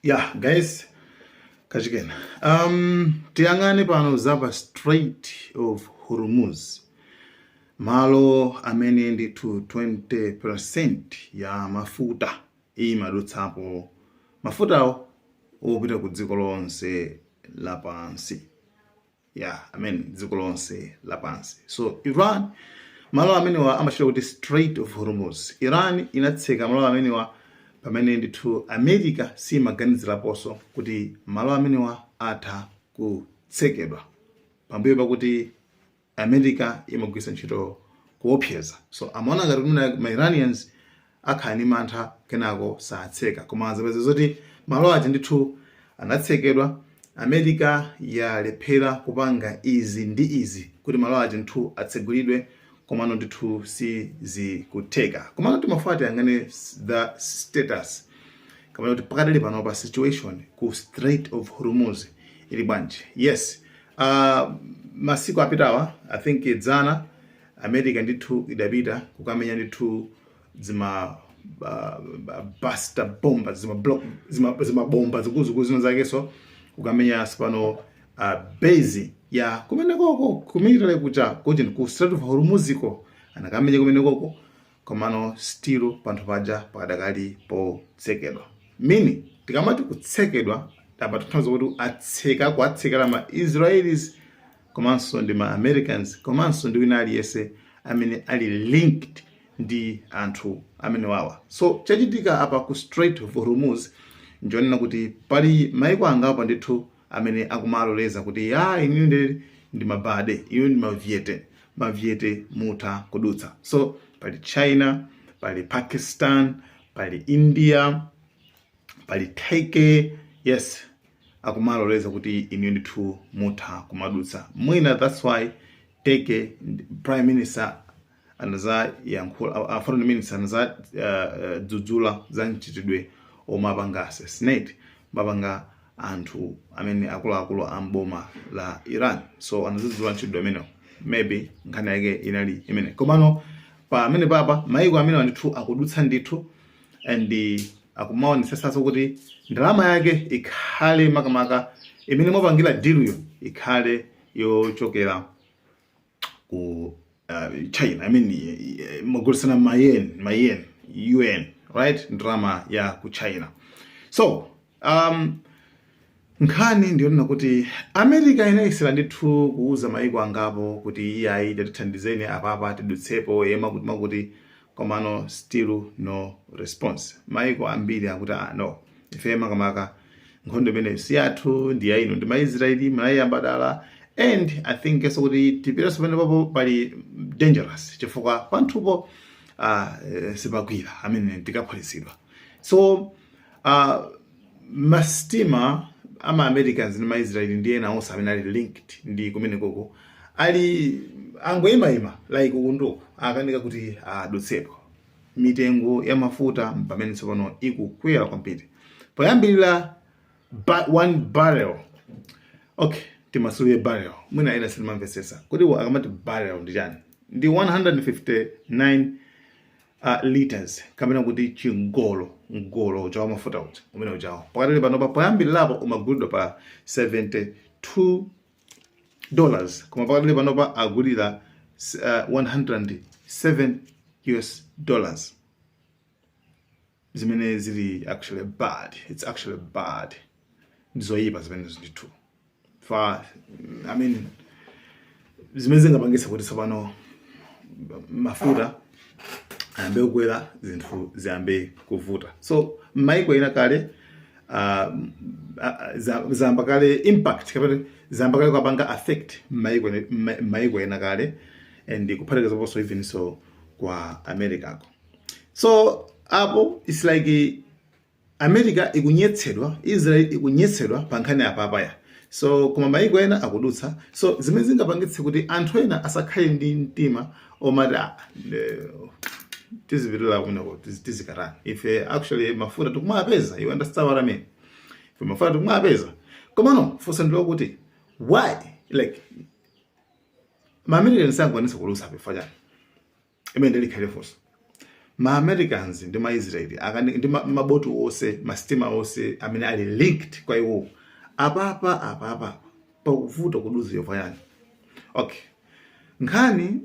Yeah guys, kachikena tiyang'ane pano zapa Strait of Hormuz, malo amene ndithu 20% ya mafuta imadutsapo, mafutawo opita ku dziko lonse lapansi. Yeah, I mean dziko lonse lapansi. So Iran, malo amenewa amachita kuti Strait of Hormuz. Iran inatseka malo amenewa pamene ndithu America simaganiziraponso kuti malo amenewa atha kutsekedwa, pambuyo pakuti America imagwiritsa ntchito kuopseza. So amaona ngati kuti ma Iranians akhala ndi mantha, kenako satseka, koma zapeza zoti malo aja ndithu anatsekedwa. America yalephera kupanga izi ndi izi kuti malo aja ndithu atsegulidwe, komano ndithu sizikutheka. Komano timafuna tiyang'ane the status, kamene kuti pakadali pano pa situation ku Strait of Hormuz ili bwanji? Yes, masiku apitawa, I think dzana, America ndithu idapita kukamenya ndithu zima buster bomba, zima block, zima bomba zikuluzikulu zino zakenso, kukamenya sipano base ya kumenekoko kumitale kucha kuti ku Strait of Hormuziko anakamenya kumenekoko. Komano still panthu paja pakadakali potsekedwa. Mini tikamati kutsekedwa apa, tanthauza kuti atseka, kuatsekera ma Israelis komanso ndi ma Americans komanso ndi wina aliyense amene ali linked ndi anthu amene wawa. So chachitika apa ku Strait of Hormuz njonena kuti pali maiko angapo ndithu amene akumaloleza kuti ya, inu ndi mabade, inu ndi mavyete mavyete, mutha kudutsa. So pali China, pali Pakistan, pali India, pali Turkey. Yes, akumaloleza kuti inu ndithu mutha kumadutsa. Mwina that's why Turkey prime minister anazayankhula, foreign minister anaza dzudzula za mchitidwe omwe apanga assassinate, mapanga anthu amene akuluakulu a mboma la Iran. So anazidzudzula mchitidwe amenewo. Maybe nkhani yake inali imene. Komano pa amene papa maiko amene ndithu akudutsa ndithu and akumaonetsetsanso kuti ndalama yake ikhale makamaka imene mwapangira deal yo ikhale yochokera ku China. I mean, magulisana ma yen, ma yen, yuan, right? Ndalama ya ku China. So nkhani ndiyonena kuti America inayesera ndithu kuuza maiko angapo kuti iyayi, tatithandizeni apapa tidutsepo yema kuti makuti, komano still no response. Maiko ambiri akuti, "Ah, no, ife makamaka nkhondo imeneyo si yathu, ndi ya inu ndi Maisraeli, munayiyamba dala." And I think so kuti tipirenso pamene papo pali dangerous, chifukwa panthupo sipagwira amene tikaphulitsidwa. So masitima ama Americans ndi Maisraeli ndi ena onse amene ali linked ndi kumene koko ali angoyimayima like ukunduku, akanika kuti adutsepo. Mitengo ya mafuta pamene tsopano ikukwera kwambiri. Poyambirira one barrel, okay, timasulire barrel, mwina ena sitimamvetsetsa kuti akamati barrel ndi chani. Ndi 159 liters, kapena kuti chingolo, mgolo uja wa mafuta uja umene ujawo. Pakatali panopa, poyambirirapo umagulidwa pa $72, koma pakatali panopa agulira US$107, zimene zili actually bad. It's actually bad, ndizoyipa zimenezo ndithu. Fa I mean, zimene zingapangitsa kuti tsopano mafuta ayambe kukwera, zinthu ziyambe kuvuta. So m'maiko ena kale zayamba kale impact, kapena zayamba kale kupanga affect m'maiko ena kale, and kuphatikizaponso even so kwa Americako. So apo it's like America ikunyetsedwa, Israel ikunyetsedwa pa nkhani apapaya. So koma maiko ena akudutsa, so zimene zingapangitse kuti anthu ena asakhale ndi mtima omati, "Ah, tizipitira kumeneko, tizikatani, ife actually mafuta tikumapeza." You understand what I mean? Ife mafuta tikumapeza. Komano funso ndilo kuti why like ma American sangakwanisa kulusa pefa chani? Imene ndilikhale funso. Ma Americans ndi ma Israeli ndi maboti onse, masitima onse amene ali linked kwa iwo, apapa pakuvuta kuduza yovayani. Okay, nkhani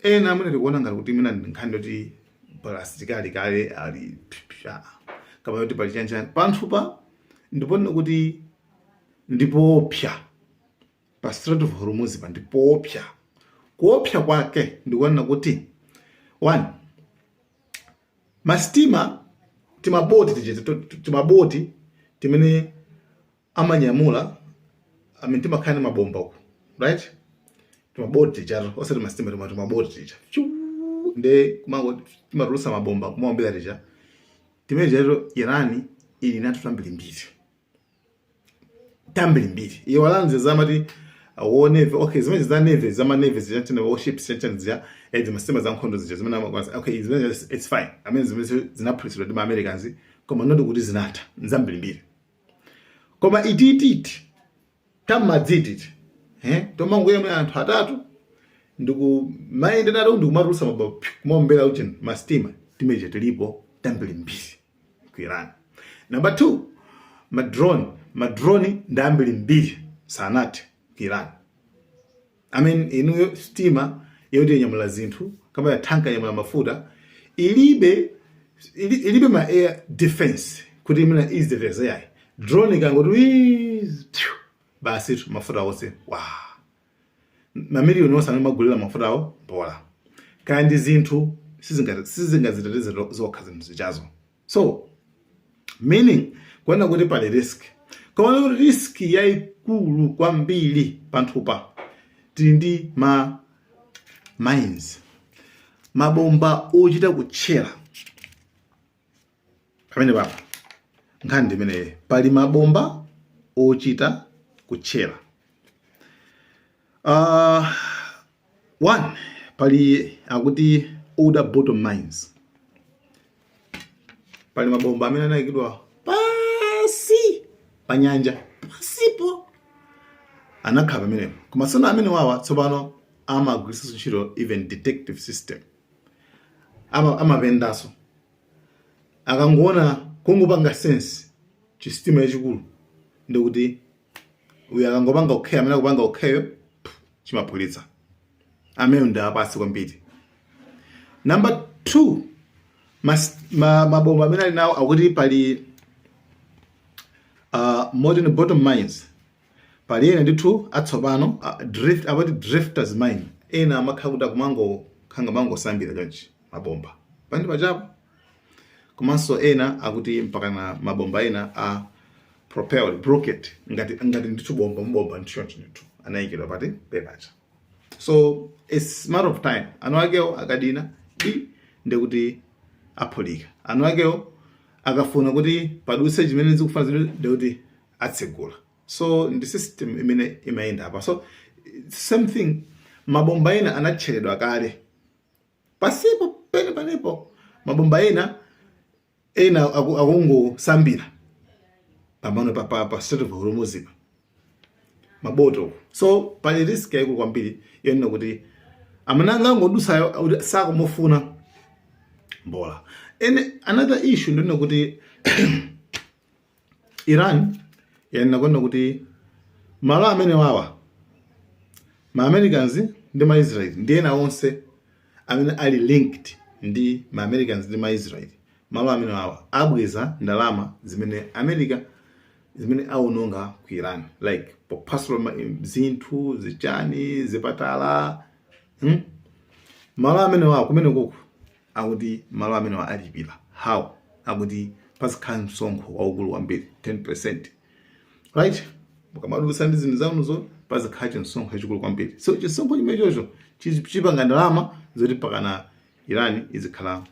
ena amene tikuona ngati kuti imene ndi nkhani yoti pali asilikali kale ali kapena kuti pali chanchani panthupa, ndipo kuti ndipoopsa pa Strait of Hormuz pa ndipoopsa. Kuopsa kwake ndikuonena kuti one, masitima, timaboti tije, timaboti timene amanyamula, I mean, timakhala ndi mabomba uku, right? Timaboti tija, osati masitima, timaboti tija. Chuu, nde kumango timatulusa mabomba kumaombera tija, timene tijatu Iran ili nato tambirimbiri, tambirimbiri. Iwo alanze zamati war navy, okay, zimene za navy, zama navy zija, warships chanchani zija, masitima za nkhondo zija zimene okay, zimene it's fine, I mean, zimene zinaphulitsidwa ndi ma Americans, koma not kuti zinatha nzambirimbiri. Koma itititi tam'madzititi, tomangoyemera anthu atatu ndikumayenda nato, ndikumatulutsa mabomba kumaombera uchi masitima, timeje tilipo tambirimbiri ku Iran. Number two, madrone. Madrone ndi ambirimbiri, sanathe ku Iran. I mean, inuyo sitima yoti yanyamula zinthu kama ya tanker yanyamula mafuta ilibe ilibe ma air defense kuti imene iziteteza, yayi. Drone ikangoti wiz, phew, basi, mafuta onse wa mamiliyoni onse amene magulira mafuta awo mbola. Kaya ndi zinthu sizingaziteteze zokha zinthu zichazo. So meaning kuona kuti pali risk, koma kuti risk yayikulu kwambiri panthupa tili ndi ma mines, mabomba ochita kutchera pamene papa. Nkhani ndimeneyi, pali mabomba ochita kutchera. One, pali akuti older bottom mines, pali mabomba amene anayikidwa pasi pa nyanja, pasipo anakhala pamenepo. Koma tsono amene wawa tsopano amagwiritsanso ntchito even detective system, amapendanso akangoona, kungopanga sense chisitima chachikulu, ndikuti uyu akangopanga okay, amene akupanga okayyo, chimaphulitsa. Amene ndi apasi kwambiri. Number two, mabomba amene ali nawo akuti pali modern bottom mines, pali ena ndithu atsopano, drift, apati drifters mine. Ena amakhala kuti akumango khanga mangosambira chonchi mabomba pandi pachapo. Komanso ena akuti mpakana mabomba ena a propelled rocket, ngati ndithu bomba mbomba ndithu chonchi ndithu anayikidwa pati pepacha. So it's matter of time, anu akewo akadina i ndekuti aphulika. Anu akewo akafuna kuti padutse chimene zikufuna zinthu, ndekuti atsegula. So ndi system imene imayenda apa. So same thing, mabomba ena anatcheredwa kale pasipo pene panepo, mabomba ena akungosambira pamano pa Strait of Hormuz pa maboto. So pali risk yayikulu kwambiri yonena kuti amene angangodusayo kuti sakumufuna mbola. And another issue ndinena kuti Iran yanena kuona kuti malo amene wawa, ma Americans ndi ma Israel ndi ena onse amene ali linked ndi ma Americans ndi ma Israel, malo amene wawa abweza ndalama zimene America zimene awononga ku Iran, like pophwasula zinthu zichani, zipatala, Malo amene wawa kumene kuku akuti malo amene wa alipira. How? Akuti pazikhala msonkho waukulu kwambiri, 10%, right? Mukamadutsa ndi zinthu zanuzo pazikhala chimsonkho chachikulu kwambiri. So chisonkho chimene chocho chipanga ndalama zoti pakana Iran izikhala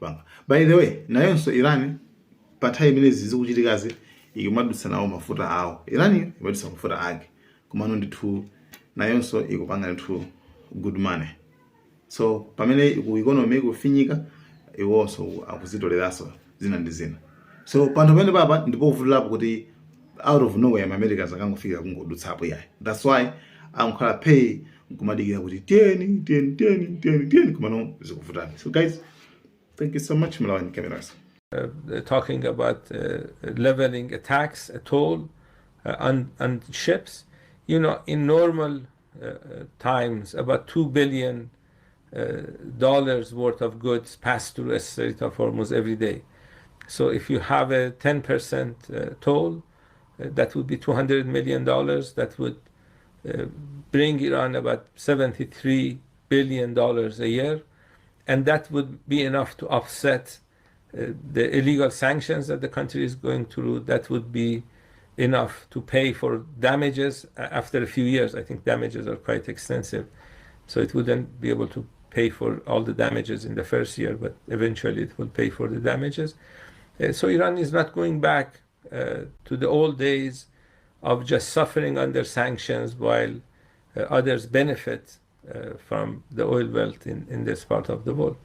panga. By the way, nayonso Iran pa nthawi imene zikuchitikazi ikumadutsa nawo mafuta awo. Iran imadutsa mafuta ake, komano ndithu nayonso ikupanga ndithu good money. So pamene iku economy ikufinyika, iwonso akuzitoleranso zina ndi zina. So panthu pamene papa ndipo kuvutirapo kuti out of nowhere ma Americans akangofikira kungodutsapo, yayi. That's why ankhala pay nkumadikira kuti tiyeni, tiyeni, tiyeni, tiyeni, tiyeni, komano zikuvutani. So guys, Thank you so much, Malawian Cameras. Talking about leveling a tax, a toll on ships. In normal times, about $2 billion worth of goods pass through the Strait of Hormuz every day. So if you have a 10% toll, that would be $200 million. That would bring Iran about $73 billion a year. And that would be enough to offset the illegal sanctions that the country is going through. That would be enough to pay for damages after a few years. I think damages are quite extensive. So it wouldn't be able to pay for all the damages in the first year, but eventually it will pay for the damages. So Iran is not going back to the old days of just suffering under sanctions while others benefit from the oil wealth in this part of the world.